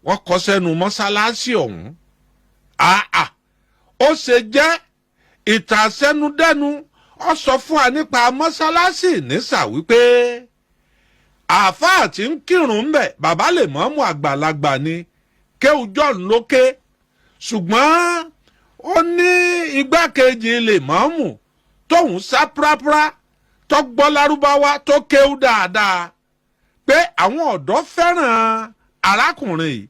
Wọ́n kọ sẹ́nu mọ́sálásí ọ̀hún. Àà, ó ṣe jẹ́ ìtàsẹ́nudẹ́nu. Ó sọ fún wa nípa mọ́sálásí Ìnísà wípé àáfàá tí ń kírun ń bẹ̀, bàbá lè mọ́mú àgbàlagbà ni, kéwù John lókè, ṣùgbọ́n ó ní igbákejì lè mọ́mù tóun sá prápra, tó gbọ́ Lárúbáwá, tó kéwù dáadáa, pé àwọn ọ̀dọ́ fẹ́ràn arákùnrin yìí,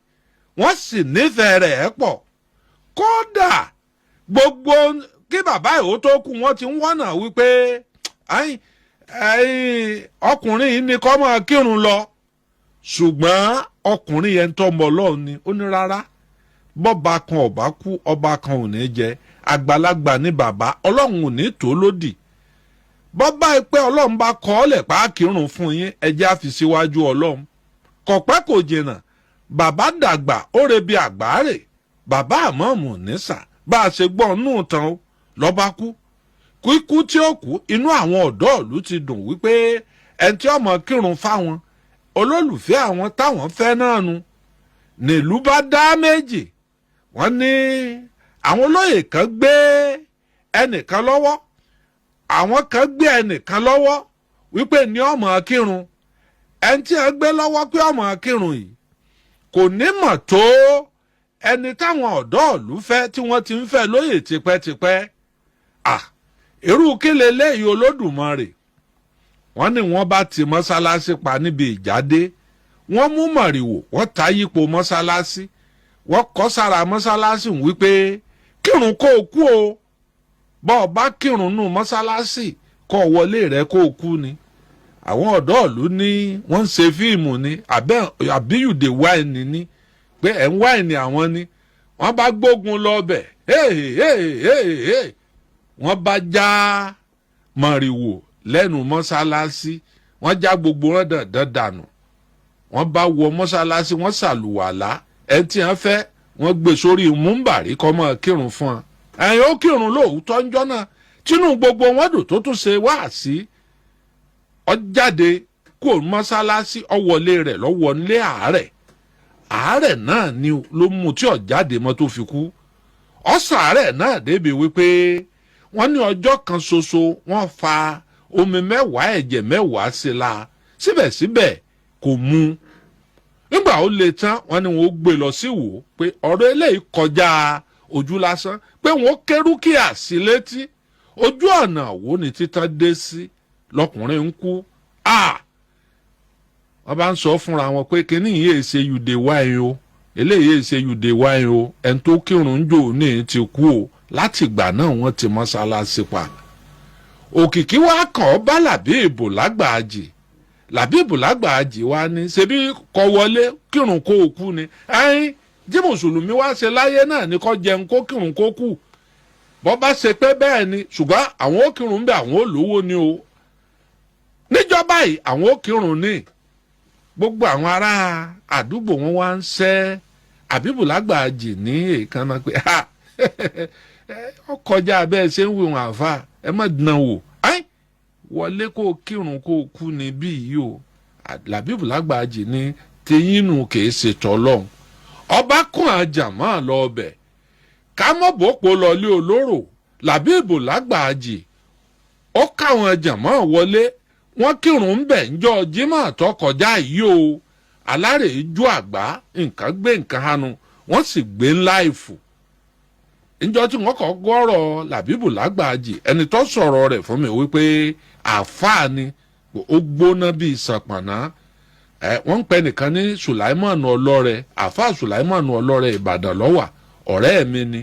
wọ́n sì nífẹ̀ẹ́ rẹ̀ pọ̀. Kódà gbogbo kí bàbá ìhó tó kú, wọ́n ti ń wọ́nà wípé ọkùnrin yìí ni kó máa kírun lọ, ṣùgbọ́n ọkùnrin yẹn tó mọ Ọlọ́run ni, ó ní rárá, bọ́ba kan ọba kú, ọba kan ò ní jẹ. Àgbàlagbà ní bàbá, Ọlọ́run ò ní tó lódì. Bọ́bá pé Ọlọ́run bá kọ́ ọ́ lẹ̀ pa kírun fún yín, ẹjẹ́ á fi síwájú Ọlọ́run. Kọ̀pẹ́ kò jìnnà, bàbá dàgbà, ó rebi àgbáre. Bàbá àmọ́ọ̀mù nísà, bá a ṣe gbọ́ nù tán o, lọ́ba kú. Kíkú tí ó kú, inú àwọn ọ̀dọ́ ìlú ti dùn wípé ẹni tí ọmọ kírun fáwọn olólùfẹ́ àwọn táwọn fẹ́ náà nu. Nílùú bá dá méjì. Wọ́n ní àwọn olóyè kan gbé ẹnìkan lọ́wọ́, àwọn kan gbé ẹnìkan lọ́wọ́ wípé ní ọmọ kírun. Ẹni tí wọ́n gbé lọ́wọ́ pé ọmọ kírun yìí kò ní mọ̀ tó ẹni táwọn ọ̀dọ́ ìlú fẹ́, tí wọ́n ti ń fẹ́ lóyè tipẹ́tipẹ́. À, irú kí leléyìí, Olódùmarè? Wọ́n ní wọ́n bá ti mọ́sálásí pa níbi ìjáde. Wọ́n mú mọ̀rìwò, wọ́n ta yípo mọ́sálásí, wọ́n kọ́ sára mọ́sálásí wípé kírun kó o kú o, bọ́ ọ bá kírun nù mọ́sálásí, kó o wọlé rẹ kó o kú ni. Àwọn ọ̀dọ́ ìlú ní wọ́n ń ṣe fíìmù ni, àbí you dey whine ni, pé ẹ̀ ń whine àwọn ni. Wọ́n bá gbógun lọ bẹ̀, wọ́n bá já mọ̀rìwò lẹ́nu mọ́sálásí, wọ́n já gbogbo wọn dandan dànù. Wọ́n bá wọ mọ́sálásí, wọ́n ṣàlùwàlá. Ẹ̀ tí wọ́n fẹ́, wọ́n gbé sórí múmbàrí kọ́ mọ́ kírun fún wọn. Ẹ̀yìn ó kírun lóòótọ́ ńjọ́ náà, tínú gbogbo wọn dùn, tó tún ṣe wáàsí. Ó jáde kó mọ́sálásí, ó wọlé rẹ̀ lọ́wọ́ nílé. Àárẹ̀, àárẹ̀ náà ni ló mú tí ó jáde mọ́ tó fi kú. Ọ̀sàárẹ̀ náà débi wípé wọ́n ní ọjọ́ kan ṣoṣo, wọ́n fa omi 10, ẹ̀jẹ̀ 10 sí la, síbẹ̀síbẹ̀ kò mú. Nígbà ó le tán, wọ́n ní wọ́n gbé lọ sí wò pé ọ̀rọ̀ eléyìí kọjá ojú lásán, pé wọ́n kérúkìá sí létí. Ojú ọ̀nà wo ni títàn dé sí lọkùnrin ń kú? Wọ́n bá ń sọ fúnra wọn pé kínní yìí èsè you dey whine o, eléyìí èsè you dey whine o, ẹni tó kírun jò ní ti kú o. Láti ìgbà náà, wọ́n ti mọ́sálásí pa. Òkìkí wa kàn ọ́ bá Làbí Ìbò Lágbàájì. Làbí Ìbò Lágbàájì wa ní ṣebí kọ wọlé kírun kó o kú ni. Ẹyin tí mùsùlùmí wá ṣe láyé náà ni kó jẹun, kó kírun, kó kú. Bọ́ bá ṣe pé bẹ́ẹ̀ ni, ṣùgbọ́n àwọn ó kírun bẹ́ẹ̀, àwọn ó lówó ni o. Níjọba yìí, àwọn ó kírun ní gbogbo àwọn ará àdúgbò wọn wá ń ṣẹ́ Àbíbù Lágbàájì ní èèkánná pé ó kọjá bẹ́ẹ̀ ṣe ń wí wọn. Àfa, ẹ má dán wò ẹ́, wọlé kó o kírun kó o kú ní bí yìí o. Làbíbù Lágbàájì ní teyínú kìí ṣe tọ́lọ́hún. Ọba kún àjàmọ́ lọ ọbẹ̀ kámọ́bòpọ̀ lọlé olóró. Làbíbù Lágbàájì ó káwọn jàmọ́ wọlé, wọ́n kírun ń bẹ̀ ńjọ́ Jímọ̀ tó kọjá yìí o. Alárè ijó àgbá nǹkan gbé nǹkan hanu, wọ́n sì gbé ńlá ìfù. Níjọ́ tí wọ́n kọ́ gbọ́rọ̀ Làbíbù Lágbàájì, ẹni tó sọ̀rọ̀ rẹ̀ fún mi wípé àáfàá ni, ó gbóná bíi sàpànà. Ẹ wọ́n ń pẹ́ nìkan ní Sùláìmọ̀nù Ọlọ́rẹ, àáfàá Sùláìmọ̀nù Ọlọ́rẹ, Ìbàdàn lọ́wà, ọ̀rẹ́ mi ni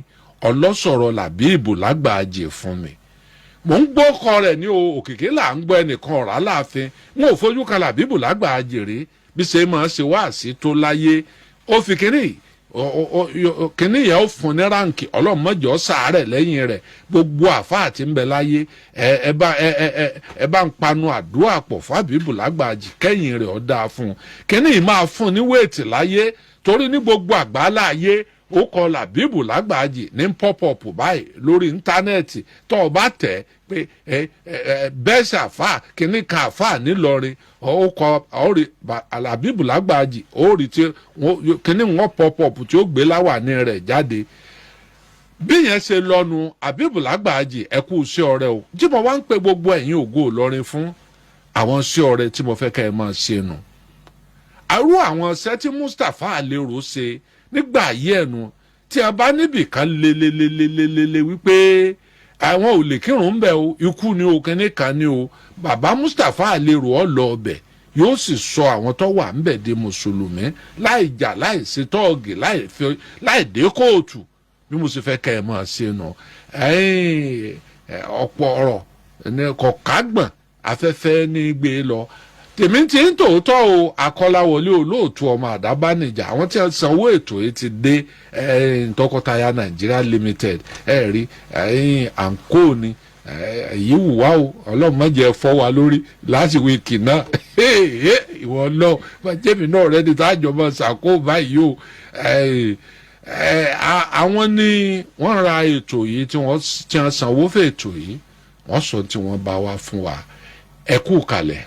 ọlọ́sọ̀rọ̀ Làbíbù Lágbàájì fún mi. Mò ń gbọ́ kọ rẹ̀ ní o, òkìkí là ń gbọ́, ẹnìkan ọ̀rá láàfin wọn ò fojú kan Làbíbù Lágbàájì rí. Bí ṣe máa ṣe wá sí tó láyé, ó fi kínní kínní yẹn, ó fún ní rank. Ọlọ́mọjọ́ sàárẹ̀ lẹ́yìn rẹ̀. Gbogbo àfáà tí ń bẹ láyé, ẹ bá ẹ ẹ ẹ bá ń panu àdúrà pọ̀ fábíbù Lágbàájì, kẹ́yìn rẹ̀ ó dáa fún un. Kínní yìí máa fún ní weight láyé, torí ní gbogbo àgbáńlá ayé. Ó kọ Làbíbù Lágbàájì ní pop-up báyìí lórí íńtánẹ́ẹ̀tì. Tó o bá tẹ̀ pé ẹ ẹ bẹ́ẹ̀ ṣàfà kínní kan àfà nílọrin, ó kọ ọ̀rí Làbíbù Lágbàájì, ó rí tí kínní wọn pop-up tí ó gbé láwàní rẹ̀ jáde. Bí yẹn ṣe lọ́nu, Àbíbù Lágbàájì, ẹ kú sí ọrẹ o. Tí mo wá ń pe gbogbo ẹ̀yin ògo Ìlọrin fún àwọn sí ọrẹ tí mo fẹ́ kẹ́ ẹ máa ṣe nù, àrú àwọn iṣẹ́ tí Mustapha Alero ṣe nígbà ayé ẹnu, tí a bá níbì kan lelelelelele wípé àwọn ò lè kírun ń bẹ o, ikú ni o, kíní kan ni o, bàbá Mustapha Alero ọ lọ ọbẹ̀, yóò sì sọ àwọn tó wà ń bẹ̀ di mùsùlùmí láì jà, láì ṣe tọ́ọ̀gì, láì dé kóòtù. Bí mo ṣe fẹ́ kẹ́ ẹ máa ṣe nù. Ọ̀pọ̀ ọ̀rọ̀ ní kọ̀ọ̀kágbọ̀n afẹ́fẹ́ ní gbé lọ. Tèmi ti ń tòótọ́ o. Akọ́láwọlé Olóòtú, ọmọ àdábánijà, àwọn tí wọ́n sanwó ètò yìí ti dé. Tọkọtaya Nigeria Limited, ẹ rí àǹkó ni èyí wù wá o. Ọlọ́run má jẹ́ fọ́ wa lórí láti wíìkì náà. Ìwọ náà jẹ́mi náà rẹ́ni tá a jọ mọ́ ṣàkó báyìí o. Àwọn ni wọ́n ra ètò yìí tí wọ́n sanwó fún ètò yìí. Wọ́n sọ tí wọ́n bá wá fún wa. Ẹ kú kalẹ̀.